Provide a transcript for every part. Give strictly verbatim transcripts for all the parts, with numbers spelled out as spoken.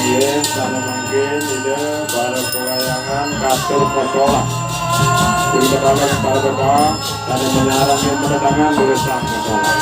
Inggih, sané mangkin, Ida, para pewayangan katur posolah. Pun ketahuan para betawa, sané menyarang yang mendatangan urusan posolah.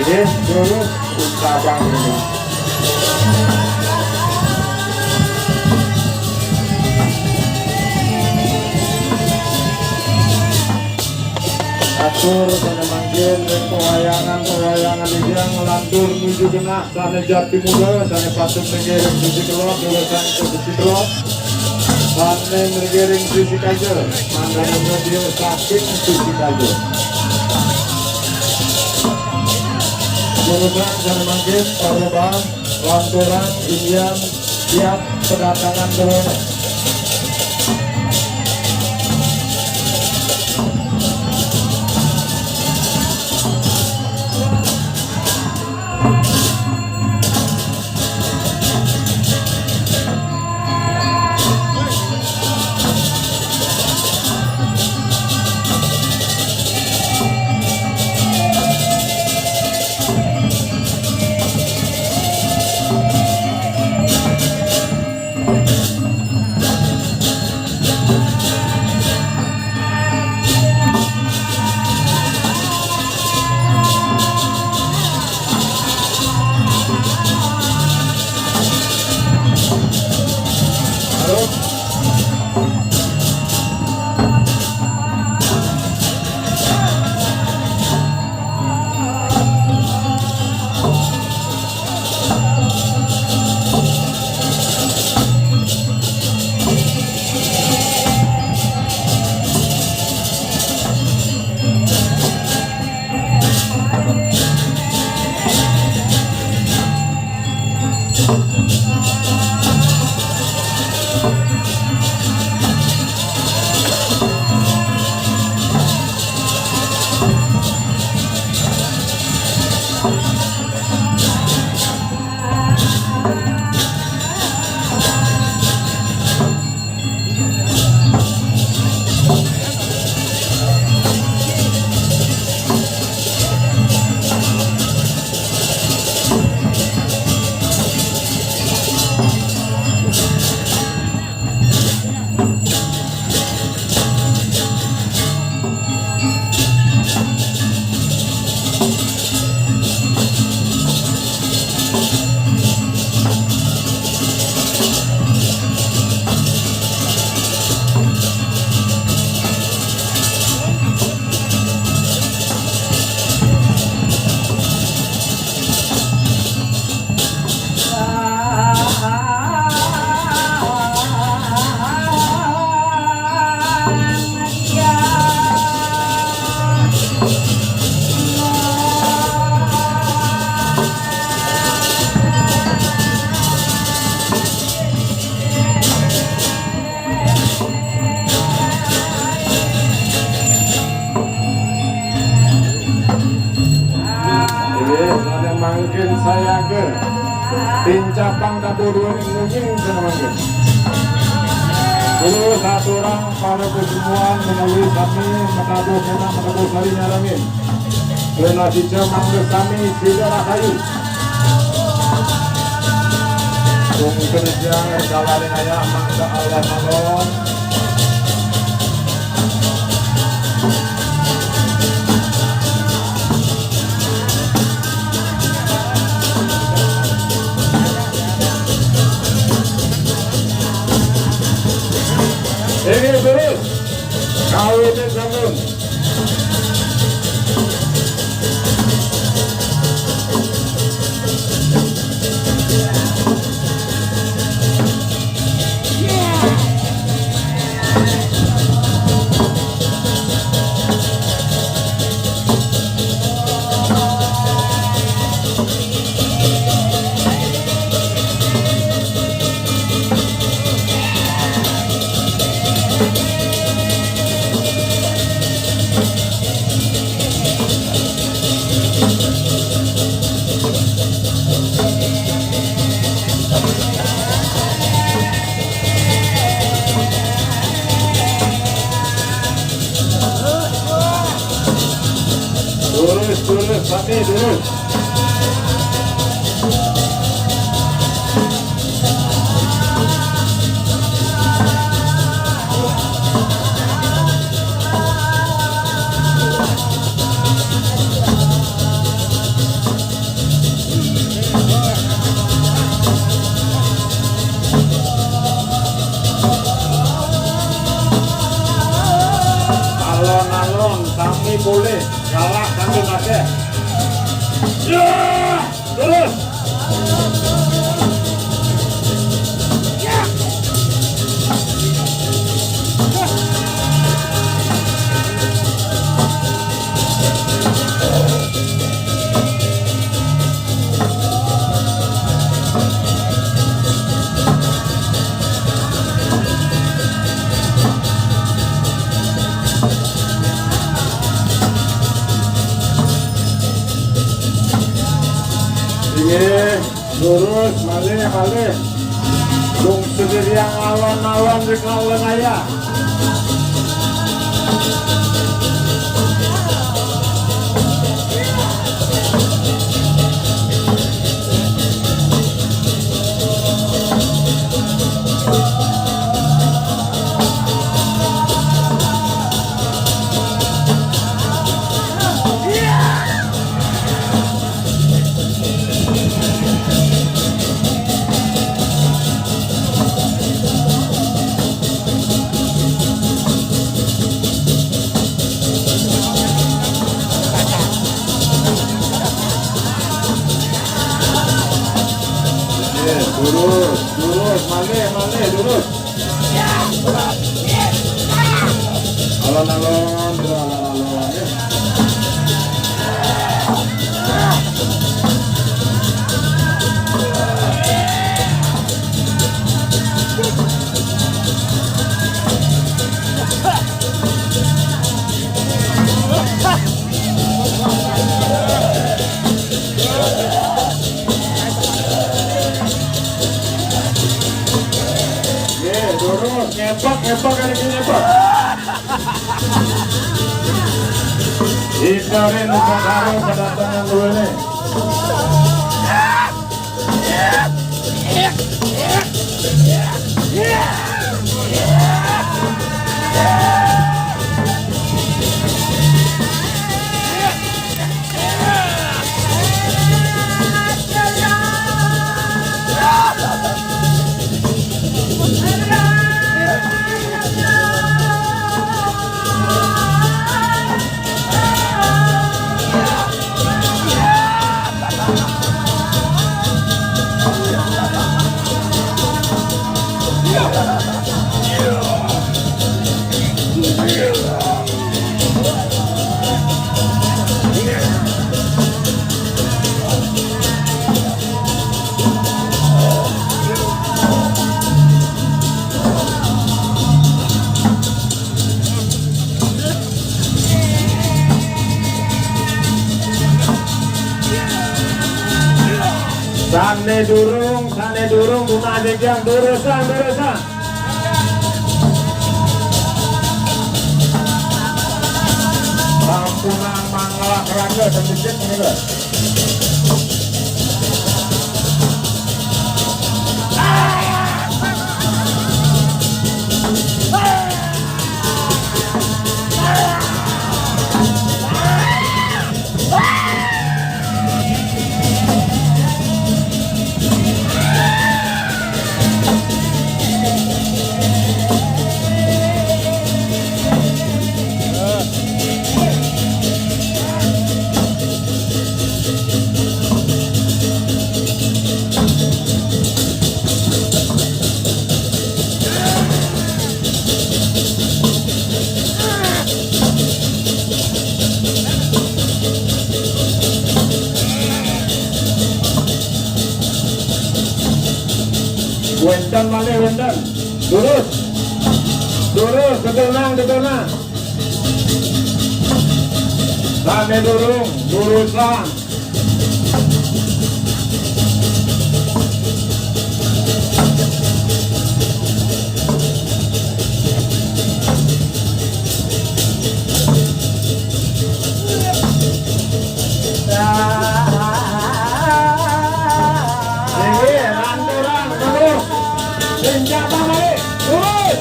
Ini terus ucapan ini. Atur sané mangkin ring pewayangan-pewayangan Ida ngelantur nuju genah sané jati muda, sané patut ngiring sisi kelod, durusang sisi kelod. Sané ngiring sisi kaja, mangdané dia saking sisi kaja. Durusang sané mangkin, para bang, lanturang, Indian, siap kedatangan corona. Mangkin sayaga, tincapang tabuh duaning munyin sana mangkin. Terus aturang para pasemuan, menawi sami matabuh ménak matabuh sari nyarengin. Yen asica mangda sami sida rahayu. Tung kerja jalaning ayah mangda Allah nolong. Inggih, terus. Kawitin sampun. Lurus, lurus, Pati, lurus. Alon-alon, sami polih, galak kantun akéh. Ya, terus. Inggih, lurus, malih, malih. Dong sediriang alon-alon di Kalengaya. Lurus, lurus, malih, malih, lurus. Alon-alon, alon-alon, ya. Nggih, durus, ngepek, ngepek, kali ini ngepek. Ikarin nusantara padatangan duene. Durung, sané durung, bunga aja jang, durusang, durusang. Sampunang mangala kerangga, sendikit ini, Bos. Wénten malih, wénten. Durus. Durus, dedonang, dedonang. Sané durung, durusang. Inggih, lanturang terus. Sing cabang balik. Terus.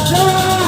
Nah.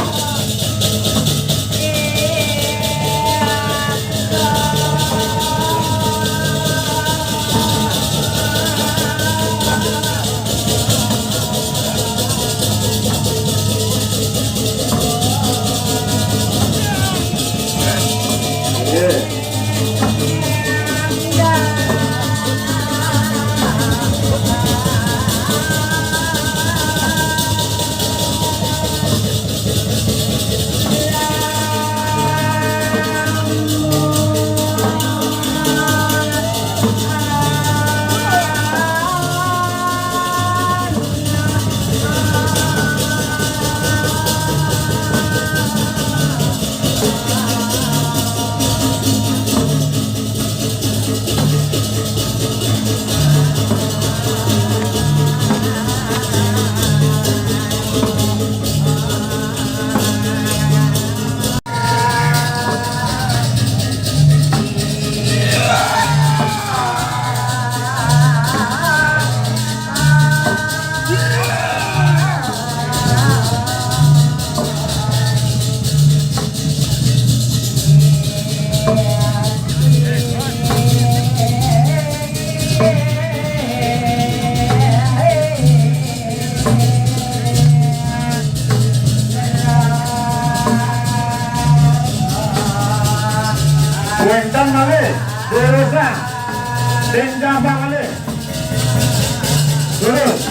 Wénten malih, durusang. Sing cabang malih. Durus.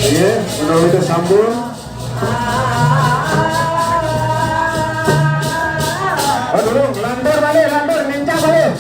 Iya, menawi itu sampun. Oh, durung, lantur malih, lantur, nincap malih.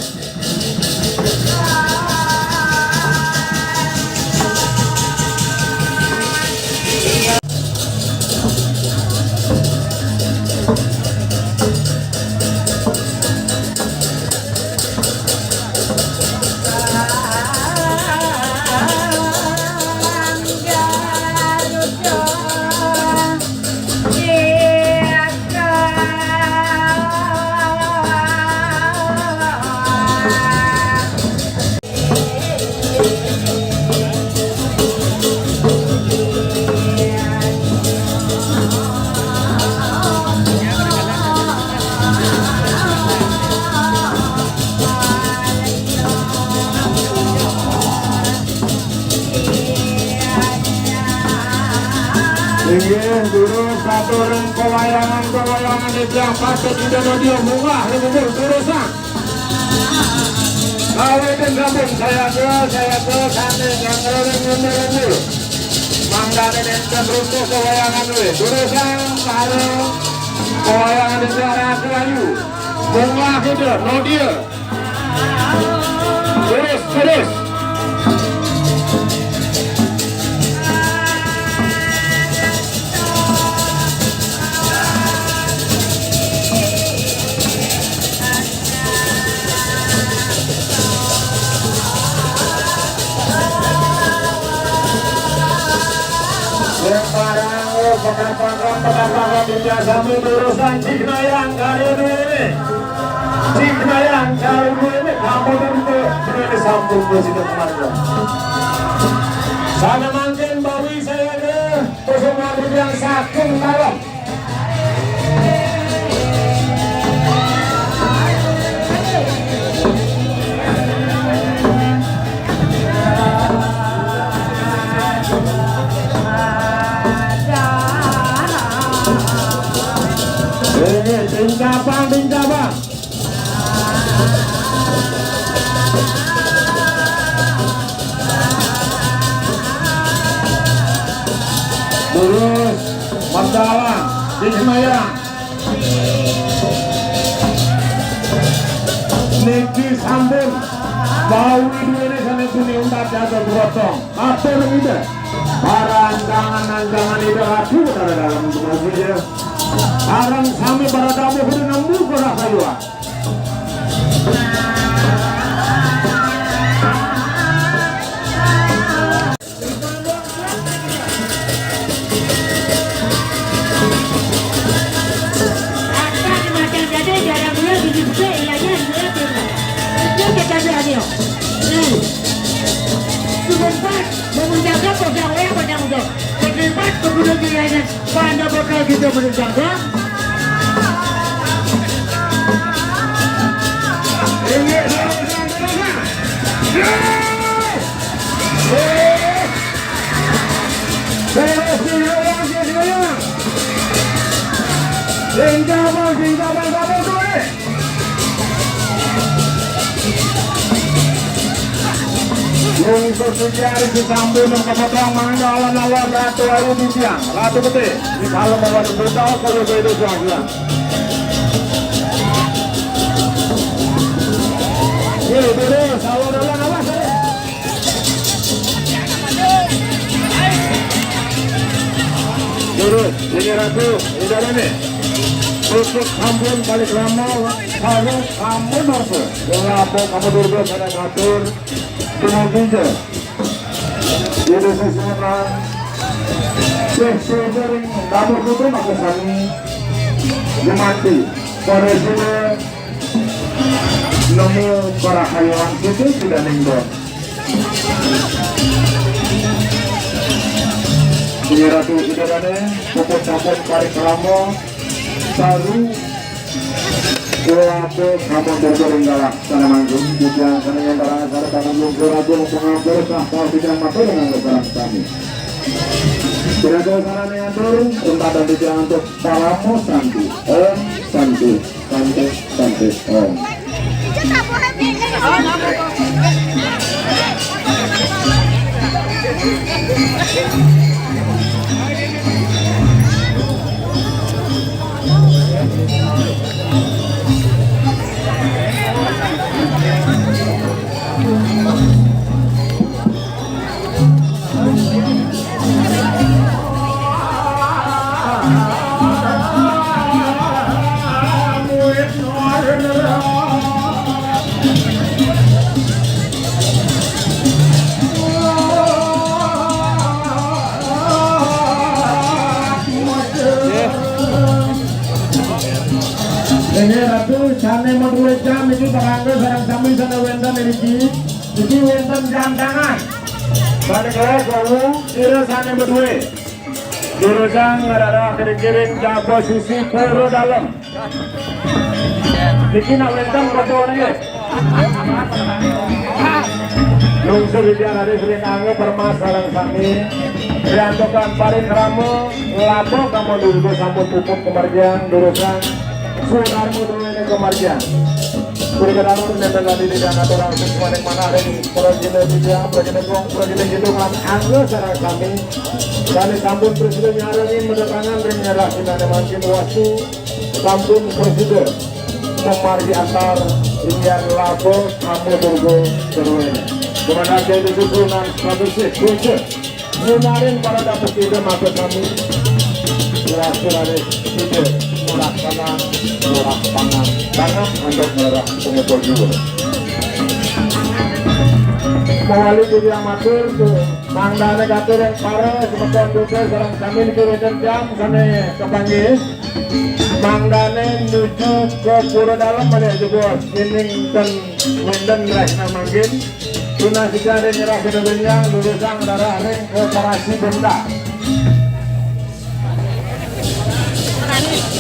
Inggih, durus atur ring pawayangan-pawayangan ingkang patut Ida Dadia munggah ring umur durusang. Kawitin sampun sayaga, sayaga sané ngangring umur-umur. Mangdané nénten runtuh pawayangan wé. Durusang sareng pawayangan ingkang rahayu. Munggah Ida Dadia. Terus, terus. Sembarang, oh, penampakan, penampakan di sami durusang Cihnayang kali ini. Cihnayang kali ini, kamu tentu ini sampun musik kemana. Sana mangkin bawi saya ke, kosong yang sakit malam. Ini, tingkapang, tingkapang. Terus, Mandalang, Cihnayang. Niki sampun bawi duéné sané tuni untat jatuh berotong. Atur Ida. Parancangan-rancangan Ida Ratu pada dalam tubuh Ida. Sareng sami para tamu kudu nembu kerah kayuan. Apa di macam jadi jarang dua biji besar, ianya dua puluh. Itu kita beri hadiah. Nih. Sebentar, memujakan pedang, eh, pedang udah. Sebentar, kemudian ianya. Mana bakal kita menendangkan? Ini, teruskan, teruskan. Ya! Eh! Terus, terus, terus, terus. Tinggal, Bang, tinggal, Bang, Bang, Bang, Bang. Lungsur sejari sesampun kepotong mangga alon-alon Ratu Ayu Titiang, Ratu Putih, di kalem awan buta kaya beda suaga. Iya, terus, alon-alon awas, awas. Terus, ini Ratu, ini darane. Puput sampun balik rama, harus kamu Ratu. Yang apa kamu Durga pada ngatur. Dumugi ja. Ida seseran. Sih, sih, sering dapur kutu maka sami. Jemati. Pada sini nemu para hayawan kutu tidak ninggal. Sini Ratu Ida Rane, puput sampun parik rama, saru, Kuwabe kamu berjalan galak sana manggung, jujang sana yang barang sana kamu lungkur aja pengampur sah kau tidak mati dengan lebaran kami. Tidak ada sana yang turun, untat dan tidak untuk paramo santi. Om santi, santi, santi, om. Nggih, Ratu, sané madhuwé jam niki panganggo sareng sami sané wénten niki. Niki wénten jam tangan. Sané kala wau, ira sané madhuwé. Durusang ngarara kiring-kiring jaba sisi pura dalem. Niki nak wénten padha nggih. Lungsur Widya Raris ring angga permas sareng sami. Riantokan parikrama, laba kamu dulu sampun puput kamargiang, durusang Sudarma duene kamargiang. Puri kedalu nenten tadi di atur langsung semuanya mana ring prajina bijang, prajina gong, prajina kidung lan angga sareng sami. Dane sampun prasida nyarengin mendatangan ring nyerah sinane mangkin wastu sampun prasida mamargi antar inggian laba kamu durga duene. Kemanake disusunan kabesih puja. Munaring para dapet ida mata kami. Puasa raris ida melaksana murah pangan tanam untuk merah pengumpul jiwa. Mawali diri amatur tu mangdane katur yang para semeton duta sareng sami niki wenten jam sane kepanggih. Mangdane nuju ke Pura Dalem malih jebos kining ten wenten rehna mangkin. Tunas sida nyerah kita benyang lurusang darah ring koperasi benda.